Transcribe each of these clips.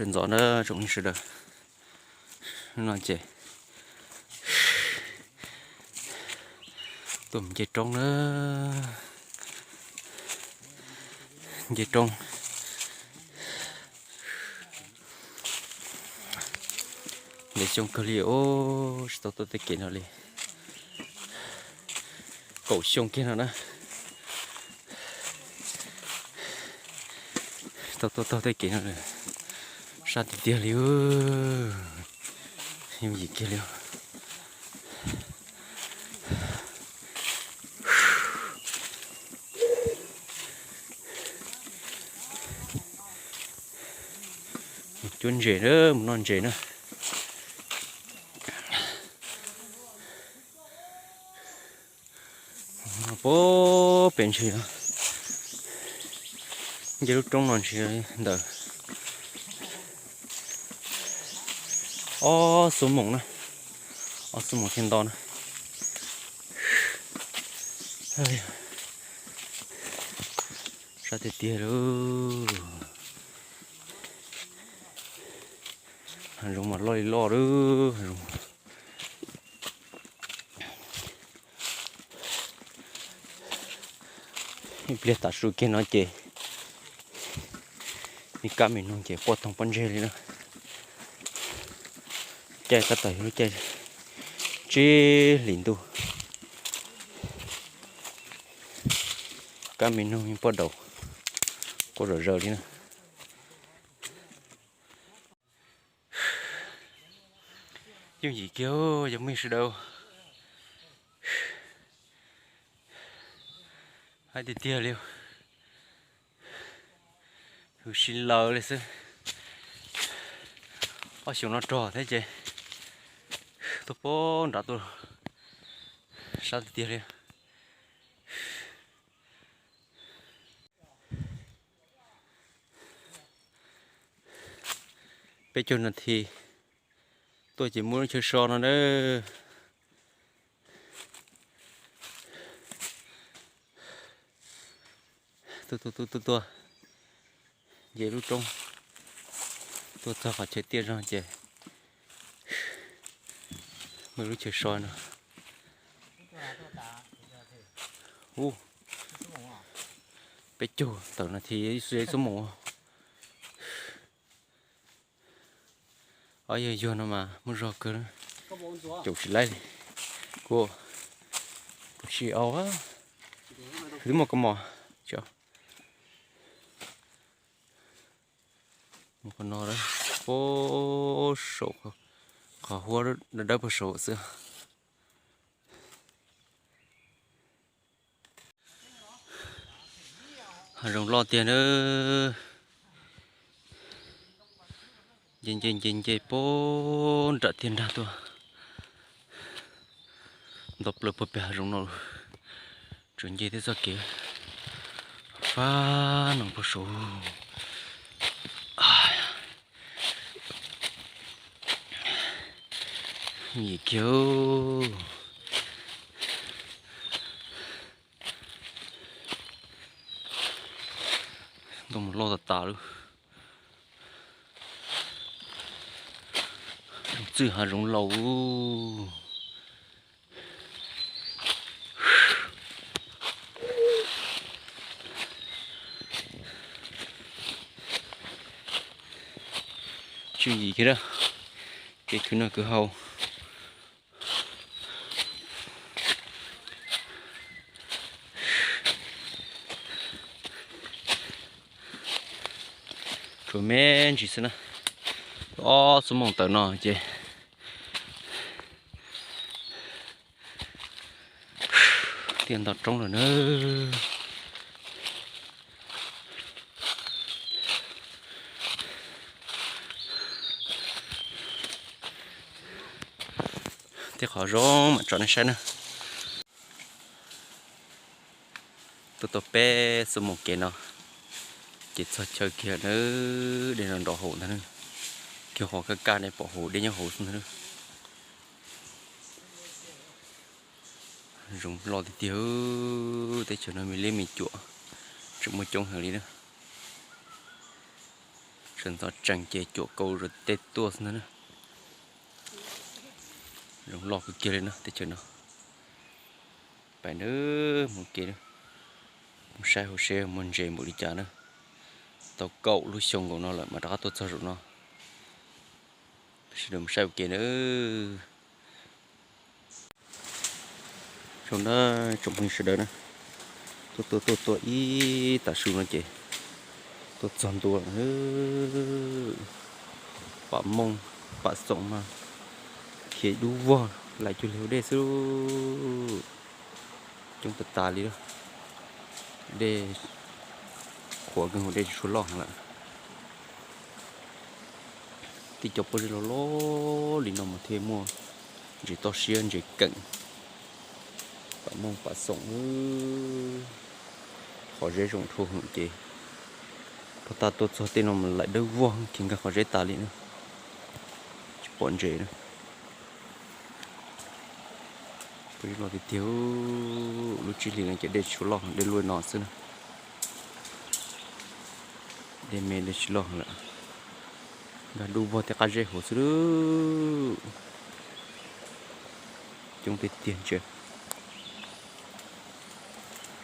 Sawv ntxov na tsoom sawv daws, no ces tuaj mus nce roob na, nce roob. Ntev xyoo kawg li os, tsis tau tuaj tej kev no li. Kaum xyoo kiag no na, tsis tau tuaj taug tej kev no li. Sab tiag tiag li, yooj yim kiag li. Mus cuab ntses na, mus noj ntses na. Puag pem ntsis no, nce lub roob no ntsis ntawm ob xuab moos na, ob xuab moos thiaj nto na. Sab tiag tiag lauj. Hav zoov mas loj li loj lauj, hav zoov. Ib pliag tav su kiag no ces me kab me noog ces quaj toog pob ntseg li na. Caij tab tom yog lub caij tsib hlis ntuj, kab me noog yeej pob daus quaj zom zaws li na. Yooj yim kiag, yog muaj sawv daws, hais tiag tiag li, huv si lawv li xwb. Ob xyoos no rog thiab ces tuaj puag nram tuaj, sab tiag tiag li. Peb caug nas this tuaj ces muaj lub chaw so no na. Tuaj tuaj tuaj tuaj tuaj, nce lub roob tuaj txog qhov chaw tiaj zog ces muaj lub chaw so no. Ub, peb caug tawm nas this ib xuab moos. Ob yawg yuag no mas muaj zog kawg, caum tsis laib li. Kuv, kuv tsis au, twb muaj kab mos. Mus qhov no, puag saum, qhov huab dawb dawb puag saum xwb. Hav zoov loj tiag na. Nce nce nce nce puag nram tiaj nrag tuaj. Nto plaws puag pem hav zoov no, tsuas nce tej txoj kev fab no puag saud. Yim kiag, ntoo mus loj tas tas lawm. Txwj hav zoov laus. Tswj yim kiag, kev khwv noj khwv haus. Tshuav me ntsis xwb na, ob xuab moos tawm no ces tiaj nto roob lawm na. Tej qhov zoo mam tso nej saib na. Tuaj tau peb xuab moos kev no ces txog chaw kiag na, dej no nrov hauv ntag na. Kiag qhov kaj kaj nej pom hauv dej nyob hauv xwb ntag na. Zoov loj tiag tiag, teb chaws no me liab me cuam tseem muaj coob heev li na. Sawv ntxov tsees ces cuam kaus rau tej tuaj xwb ntag na. Zoo loj kawg kiag li no teb chaws no. Pais na, mus ke, mus saib hauv seb muaj ntses npaum li cas na. Tau kaum lub xyoo nkaus no lawm mas rov qab tuaj txog zaum no. Sawv daws mus saib ua ke na. Zoo na, tsoom phooj ywg sawv daws na, tuaj tuaj tuaj tuaj ib tav su no ces tuaj txog ntua lawm. Pam Mooj Pam Xoom mas khiav dub vog laim cuag li hauv dej xwb. Coob tas tas li, dej qhuav kawg nkaus, dej tsis tshua loj heev lawm. Tib cov pob zeb loj loj li no mas thiaj muaj ntses toj siab ntses keem. Pam Mooj Pam Xoom, qhov zeb zoo dhau heev ces pog taj tuaj txog tej no mas laim dawb vog, khiav nkag qhov zeb tas li na, tsis pom ntses na. Pob zeb loj tiag tiag, lub tsib hlis no ces dej tsis tshua loj, dej luaj no xwb na. Dej me dej tsis loj lawm, nkag dub vog tej qab zeb hauv xwb. Coob tiag tiag ntses.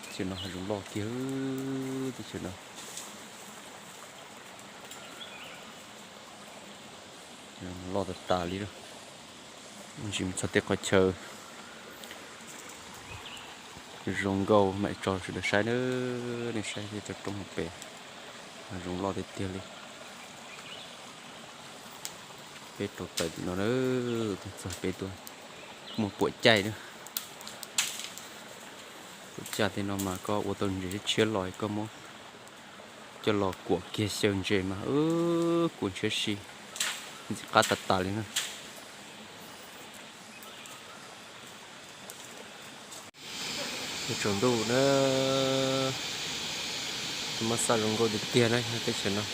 Teb chaws no hav zoov loj kiag, teb chaws no loj tas tas li. Ntsis mus txog tej qhov chaw zoo nkauj mam tso sawv daws saib na. Nej saib tej roob hauv pes, hav zoov loj tiag tiag li. Peb rau taws tim no na, txog peb tuaj muaj puam caij na. Puam caij tej no mas koj ua tau ntses tshiab los koj muab coj los kuam kiag xyaw ntses mas kua ntshiab si ntxim qab tas tas li na. Tsaus ntuj na, muab xaj zoo nkauj tiag tiag na teb chaws no.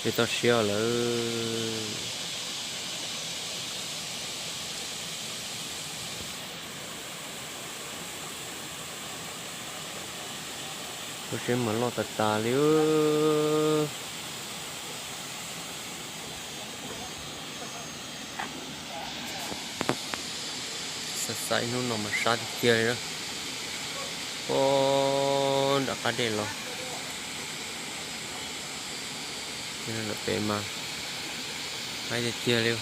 Dej toj siab lawm. Lub tsheb mas loj tas tas li. Xav xav ib hnub no mas sab tiag tiag li. Pog nram qab dej los, lawm pem mas haib tiag tiag li.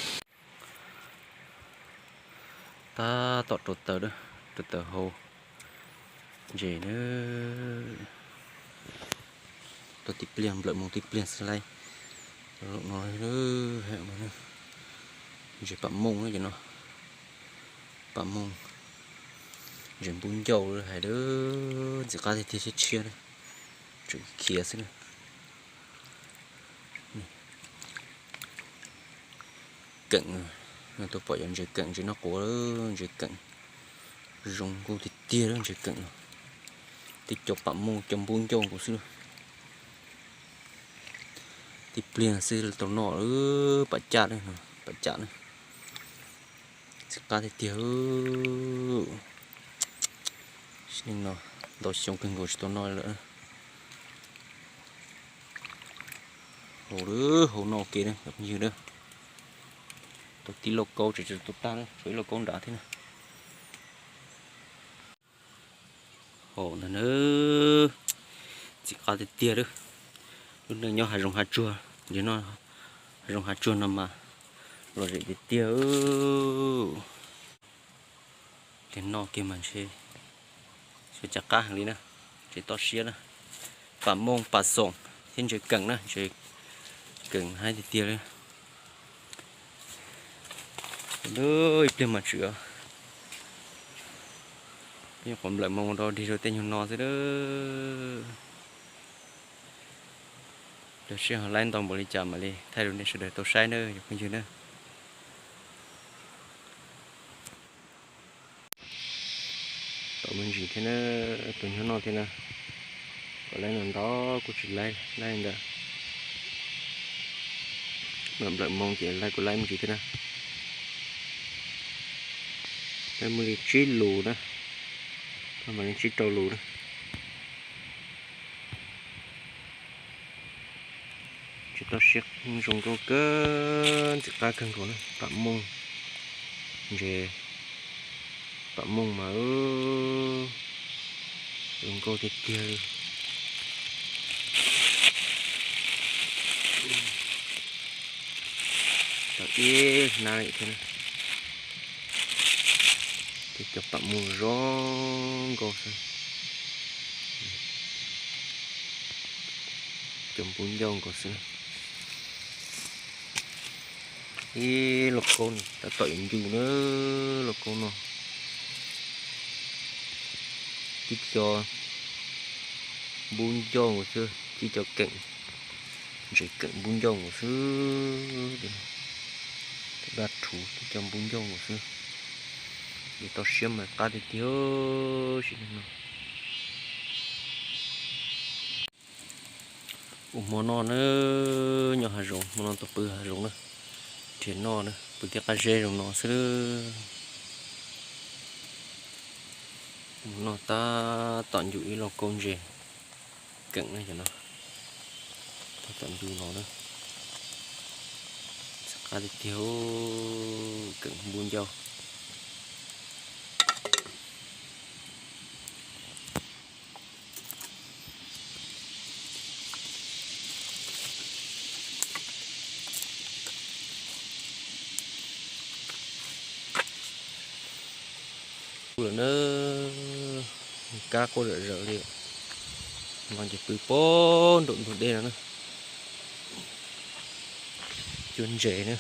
Tab tom rau taws, rau taws hau ntses na. Tuaj tib pliag, nplawm moo tib pliag xwb laib no. Ntses pam mooj no, pam mooj, ntses npub ncauj hais ntxim qab tiag tiag, tshiab tshiab, tseem khiav xwb na. Keem, tuaj pom cov ntses keem, ntses noj quav, ntses keem zoo nkauj tiag tiag lawm ntses keem no. Tib co pam mooj co npub ncauj nkaus xwb. Tib pliag xwb tau noj, pam caj, pam caj na. Ntxim qab tiag tiag. Sim neej no ntau xyoo kawg nkaus tsis tau noj lawm. Hau, hau noj ua ke na cov phooj ywg na. Tau tib lauj kaub tseem tsis tau tag na, tshuav ib lauj kaub nrad thiab na. Hau ntag na, ntxim qab tiag tiag lawm. Lub neej nyob hav zoov hav tsuag, ntses noj hav zoov hav tsuag no mas lom zem tiag tiag. Tiag noj kiag mas ntshe xyov cas qab heev li na. Ntses toj siab na, pam mooj pam xoom thiab ntses keem na, ntses keem haib tiag tiag li. Ib pliag mas tseem, peb nyuam qhuav nplawm moo rau dig rau tej nyuag no xwb. Lawv sij hawm laib ntau npaum li cas mam li thaij rau nej sawv daws tau saib na cov phooj ywg na. Tau me ntsis thiab na, tus nyob no thiab na. Kom laib no ntau kuj tsis laib, laib ntawd. Nplawm moo ces laib kuj laib me ntsis thiab na. Muaj li tsib lus na, muaj li tsib rau lus na. Tsis tau siab, zoo nkauj kawg, ntxim qab kawg nkaus na, pam mooj, ntses pam mooj mas zoo nkauj tiag tiag li. Tau ib hnab li thiab na. Tej cov pam mooj zoo nkauj xwb, cov npub ncauj nkaus xwb. Ib lauj kaub no tab tom yuav ncu na, lauj kaub no. Tib co npub ncauj nkaus xwb, tib co keem, ntses keem npub ncauj nkaus xwb. Daj rhuv tib co npub ncauj nkaus xwb. Yus tau siab mas qab tiag tiag sim neej no. Ua hmo noj na, nyob hav zoov, hmo no tuaj pw hav zoov na, nrhiav noj na, pw tej qab zeb zoo no xwb. Hmo no tab tom ncu ib lauj kaub ntses keem na cov no, tab tom ncu los na. Qab tiag tiag, keem npub ncauj. Lawm na, kab quaj zom zaws li. No ces pw pem nraum ntug dej no na. Cuab ntses na.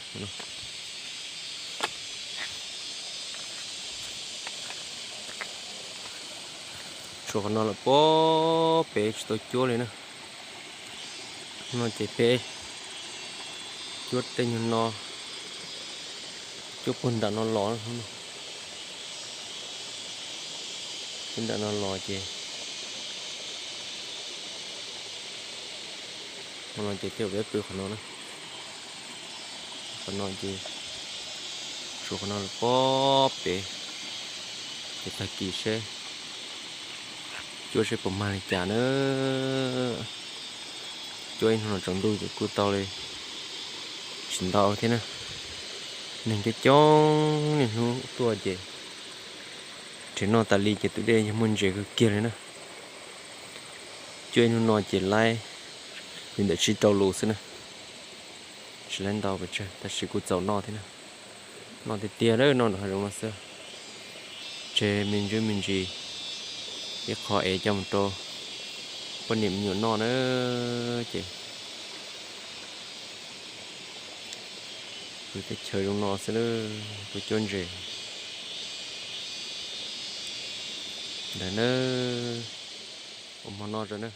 Tshuav qhov no lawm pob pem tsis tau cuab li na. No ces peb cuab tej nyuag no, cuab puag nram no los, puag nram no los ces hmo no ces tej zaum peb pw qhov no na. Qhov no ces tshuav qhov no lawm pob pem, ces tag kis seb cuab seb puas mag li cas na. Cuab ib hnub no tsaus ntuj ces kuj tau li tsis ntau thiab na. Neeg coob coob niaj hnub tuaj ces nrhiav noj tas li ces tus dej yog muaj ntses kawg kiag li na. Cuab ib hnub no ces laib li ntawm tsib rau lus xwb na. Tsis laib ntau pes tsawg tab sis kuj txaus noj thiab na. Noj tiag tiag lawm, noj nram hav zoov no xwb. Tseg me ntsis me ntsis ib qho es coj mus rau poj niam me nyuam noj na. Ces pw teb chaws zoo no xwb, pw cuab ntses ntawd na. Ua hmo noj tso na.